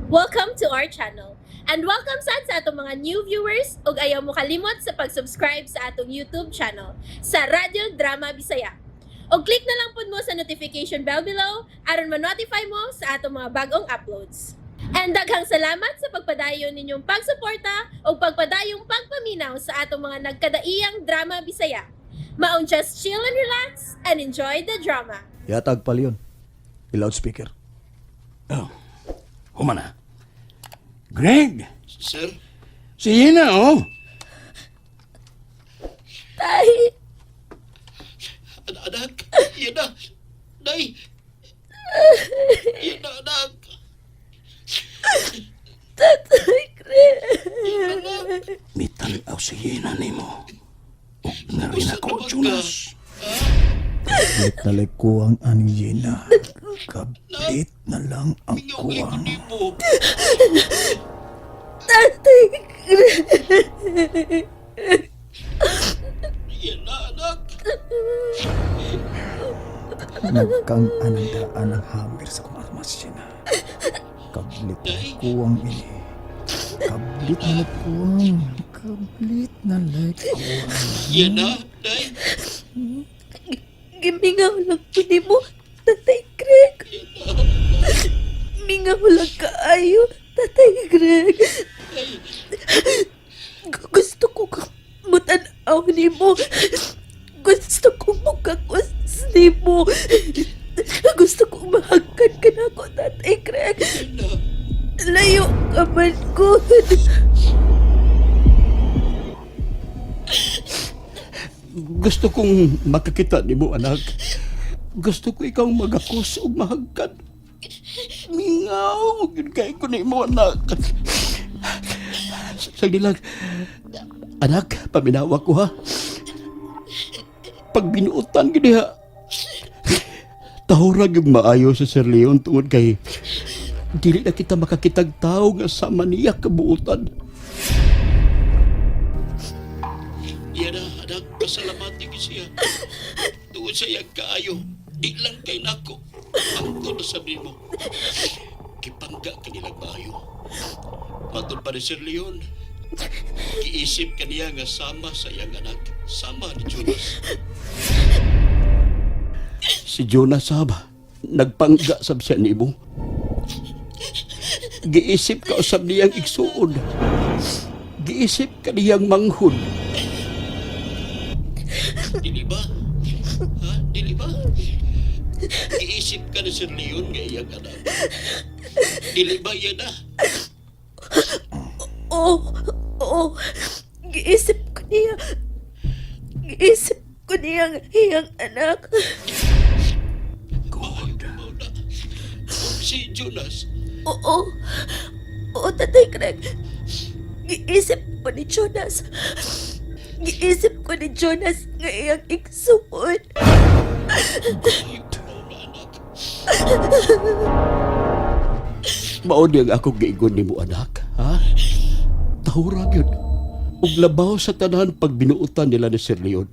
Welcome to our channel. And welcome sad sa atong mga new viewers ug ayaw mo kalimot sa pag-subscribe sa atong YouTube channel sa Radyo Drama Bisaya. Og click na lang pud mo sa notification bell below aron ma-notify mo sa atong mga bagong uploads. And daghang salamat sa pagpadayon ninyong pagsuporta ug pagpadayong pagpaminaw sa atong mga nagkadaiyang drama Bisaya. Maong just chill and relax and enjoy the drama. Yatag pa yun. I-loudspeaker. Oh, humana. Greg, Sir, si Ina, oh. Tay! Anak, yan na. Nay, yan na, anak. Tatay Greg! Mitanaw si Ina nimo. Ug na rin Usa ako, na ba ka? Jonas. Kablit na lang kuwang aning Gina. Kablit na lang ang Mingaw kay ko kuwang. nimo. Tatay Greg! Yan na, anak. Nagkang anang daan ang hammer sa kong armas, Gina. Kablit na lang kuwang ini. Kablit na lang kuwang. Kablit na lang kuwang. Yan na, Nay. Gimingaw lang ko nimo, Tatay Greg. Mingaw lang kaayo, Tatay Greg. Gusto ko kang mutanaw nimo. Gusto ko mukakos nimo. Gusto ko mahagkan ka na ako, Tatay Greg. Yan na. Layo ka man ko. Gusto kong makakita nimo, anak. Gusto ko ikaw magakos ug mahagkan. Mingaw, yun kay ko nimo, anak. Sagdi lang. Anak, paminawa ko ha. Pag binuotan gini ha. Tahurag yung maayo sa Sir Leon tungod kay dili na kita makakitag tao nga sama niya kabuotan. Yan na, anak. Pasalamati ko siya. Tungod sa iyang kaayo, di lang kay nako. Ang na sabi mo. Kipangga kanilang maayo. Matod pa ni Sir Leon. Giisip kaniya nga sama sa iyang anak. Sama ni Jonas. Si Jonas sab, nagpangga sab siya nimo. Giisip ka usab niyang igsuon. Giisip ka niyang manghud. Dili ba? Ha? Dili ba? Giisip ka ni Sir Leon nga iyang anak. Dili ba yan na? Oo, oo. Giisip ko niya. Giisip ko niya ang iyang anak. God. Mao na. Si Jonas, Oo. Oo, Tatay Greg. Giisip ko ni Jonas. Giisip ko ni Jonas nga iyang igsuon. mao na anak. Mao niyang akong giingon nimo anak, ha? Tahura gyud. Ug labaw sa tanan pag binuotan nila ni Sir Leon.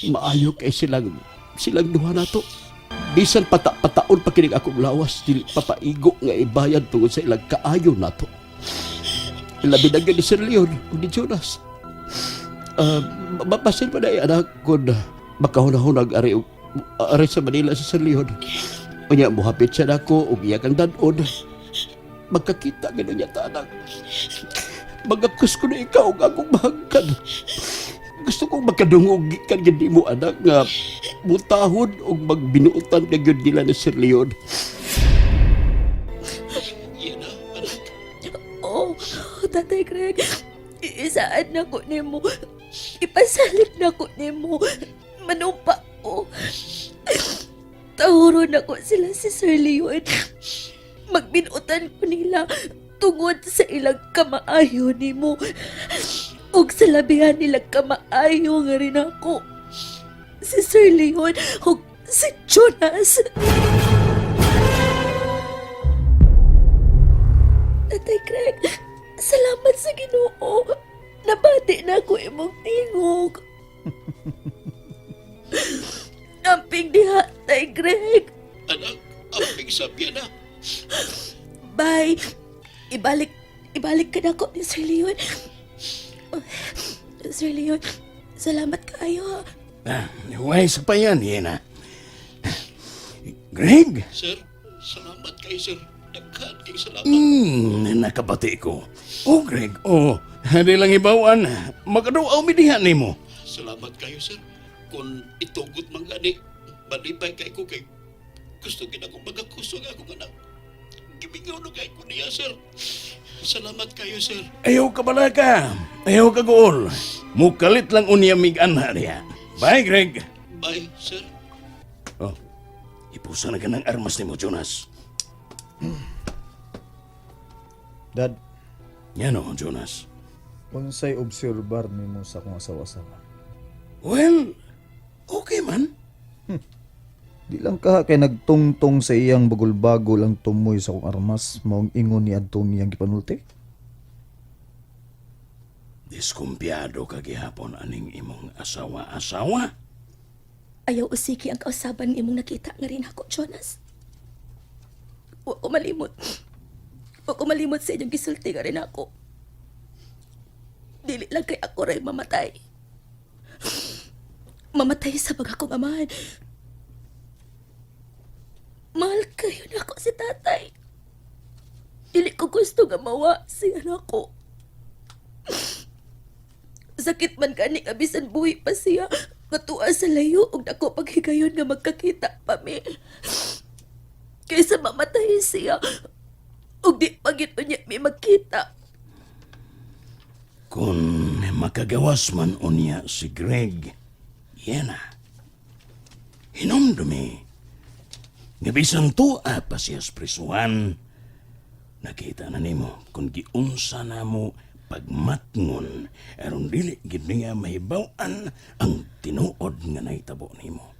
Maayo kay silang silang duha nato. Bisan pata-pataon pa kining akong lawas, dili papaigo nga ibayad tungod sa ilang kaayo nato. Labi na gyud ni Sir Leon ug ni Jonas. Uh, mapasin pa na eh, anak kung makahuna-hunag ari ari sa Manila sa Sir Leon. Unya, muhapit siya nako ug iya kang dadon. Magkakita gano'n niya ta, anak. Magakos ko na ikaw ug akong mahagkan. Gusto kong magkadungog gikan gid mo anak nga mutahod og magbinuotan ka gyud nila ni Sir Leon. Yan na, anak. Oo, Tatay Greg. Iisaan na ko nimo. Ipasalig na ko nimo. Manumpa ko. Tahuro na ko sila si Sir Leon. Magbinutan ko nila tungod sa ilang kamaayo nimo. Ug sa labihan nilang kamaayo nga rin ako. Si Sir Leon ug si Jonas. Tatay Greg, salamat sa Ginoo. Nabati na ako imong tingog. Amping diha, Tay Greg. Anak, amping sabya na. Bye. Ibalik, ibalik ka na ko ni Sir Leon. Sir Leon, salamat kaayo ha. Ah, way sa pa yan, Yena. Greg? Sir, salamat kay sir. Daghan kay salamat. Nakabati ko. Oh, Greg, oh, di lang ibawan. Makaduaw mi diha nimo. Salamat kayo, sir. Kung itugot man gani, balibay kay ko kay gusto gid ako magakusog akong anak. Gimingaw na kay ko niya, sir. Salamat kayo, sir. Ayaw ka balaka. Ayaw ka gool. Mukalit lang unya mig anha diha. Bye, Greg. Bye, sir. Oh, ipusa na ka ng armas nimo, Jonas. Dad, Yan o, Jonas. unsay obserbar nimo sa akong asawa-asawa? Well, okay man. Di lang kaha kay nagtungtong sa iyang bagol-bagol ang tumoy sa akong armas maong ingon ni adtong iyang gipanulti. Diskumpiyado ka gihapon aning imong asawa-asawa. Ayaw usiki ang kausaban imong nakita nga rin ako, Jonas. Wa ko malimot. Wa ko malimot sa inyong gisulti nga rin ako. Dili lang kay ako ray mamatay. Mamatay sa baga kong amahan. Mahal kayo na ako si tatay. Dili ko gusto nga mawa siya nako. Sakit man gani nga bisan buhi pa siya. Katuwa sa layo ug dako paghigayon nga magkakita pa mi. Kaysa mamatay siya. Ug di pa gyud unya mi magkita. Kung makagawas man unya si Greg, yena. Hinomdumi. Nga bisan tuwa pa siya sa prisuhan, nakita na nimo kung giunsa na mo pagmatngon aron dili gid niya mahibaw-an ang tinuod nga nahitabo nimo.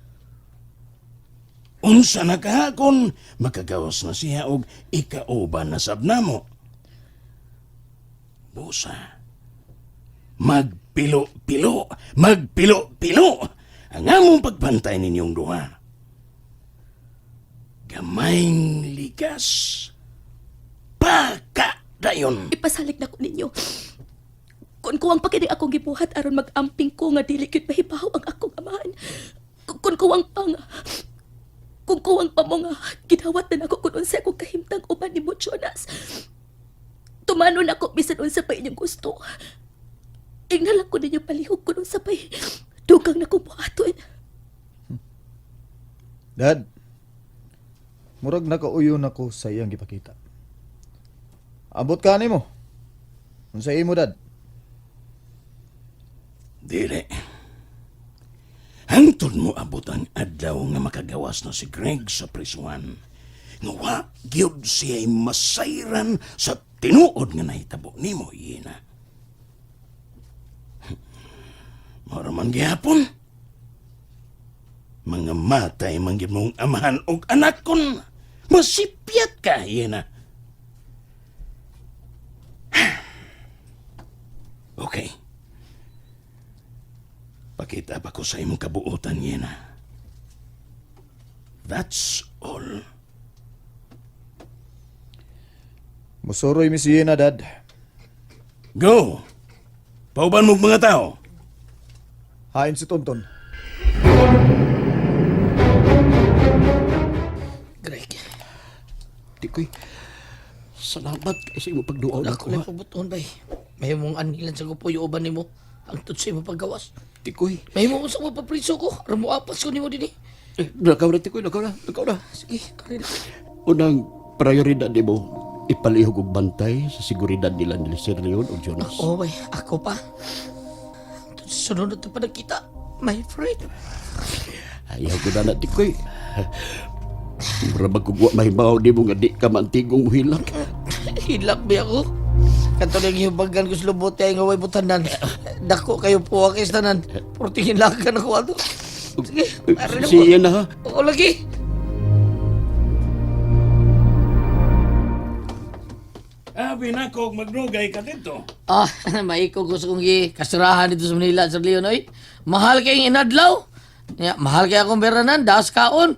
Unsa na kahakon, makagawas na siya og ikauban na sab namo. Busa. Magpilo-pilo, magpilo-pilo ang among pagbantay ninyong duha. Gamayng likas, paka dayon. Ipasalig na ko ninyo. Kung kuwang pa kini akong gibuhat aron mag-amping ko nga dili gyud mahibaw ang akong amahan. Kung kuwang pa nga kung kuwang pa mo nga gidawat na nako kun unsa akong kahimtang uban nimo Jonas. Tumanon ako bisan unsa pa inyong gusto. Ingna lang ko ninyo palihog kun unsa pa'y dugang na buhaton. Dad, murag nakauyon ako sa iyang gipakita. Abot ka nimo. Unsa imo, Dad? Dili. Hangtod mo abot ang adlaw nga makagawas na si Greg sa prisuan. Nga wa gyud siya'y masayran sa tinuod nga nahitabo nimo, Yena. Mara man gihapon. Mga matay man gyud mong amahan og anak kon. Masipyat ka, Yena. Okay. Pakita pa ko sa imong kabuotan, Yena. That's all. Musuroy mi siya na, Dad. Go! Pauban mo mga tao. Hain si Tonton. Greg, Tikoy, salamat kay sa imong pagduaw na ako ko. lang pabutuhon bay. May mong anilan sa gupo yung uban nimo. Ang sa imong paggawas. Tikoy, May mo sa mga papriso ko. Aron mo apas ko nimo dinhi. eh, nakaw na Tikoy, nakaw na, nakaw na. Sige, karin. Unang prioridad nimo, ipalihog og bantay sa seguridad nila ni Sir Leon o Jonas. Oh, bay, ako pa. Hangtod sa sunod na ito pa nagkita, my friend. Ayaw ko na na, Tikoy. Mura magkugwa mahibaw di mo nga di ka mantigong muhilak. Hilak ba ako? Kato lang hibagan ko sa lubot ay nga way butanan. Dako kayo po ang tanan. Purting hilakan ako ato. Sige, arin ako. Siya na ha. Ako lagi. Abi na ko magdugay ka dito. Ah, maiko gusto kong gi kasurahan dito sa Manila, Sir Leon, oy. Mahal kayong inadlaw. Ya, mahal kay akong beranan, daas kaon.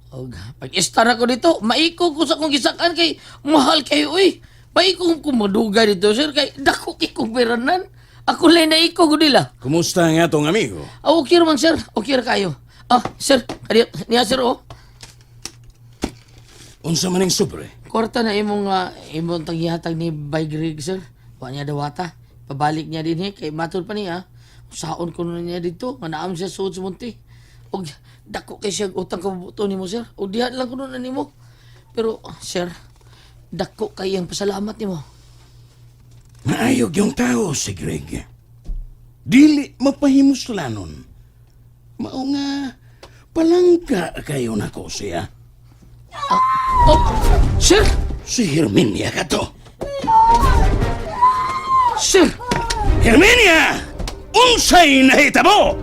Og pag-istar ako dito, maiko ko sa akong gisakan kay mahal kayo uy. Maiko ko madugay dito sir kay dako kay kong peranan. Ako lang naiko ko nila. Kumusta nga tong amigo? Ah, okay man sir, okay ra kayo. Ah, sir, kadiyo niya sir oh. Unsa man ning sobre? Kwarta na imong imong tanggihatag ni Bay Greg sir. Wa niya dawata. Pabalik niya din eh kay matul pa niya. Usaon ko na niya dito, nga naam siya suod sa munti. Og dako kay siya utang kabubuto nimo sir. Og diha lang kuno na nimo. Pero sir, dako kay ang pasalamat nimo. Maayog yung tao si Greg. Dili mapahimuslanon. Mao nga palangka kayo nako siya. Oh, sir, Si Herminia ka to. sir. Herminia! Unsay nahitabo?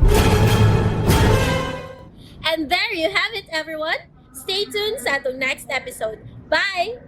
And there you have it, everyone. Stay tuned sa atong next episode. Bye!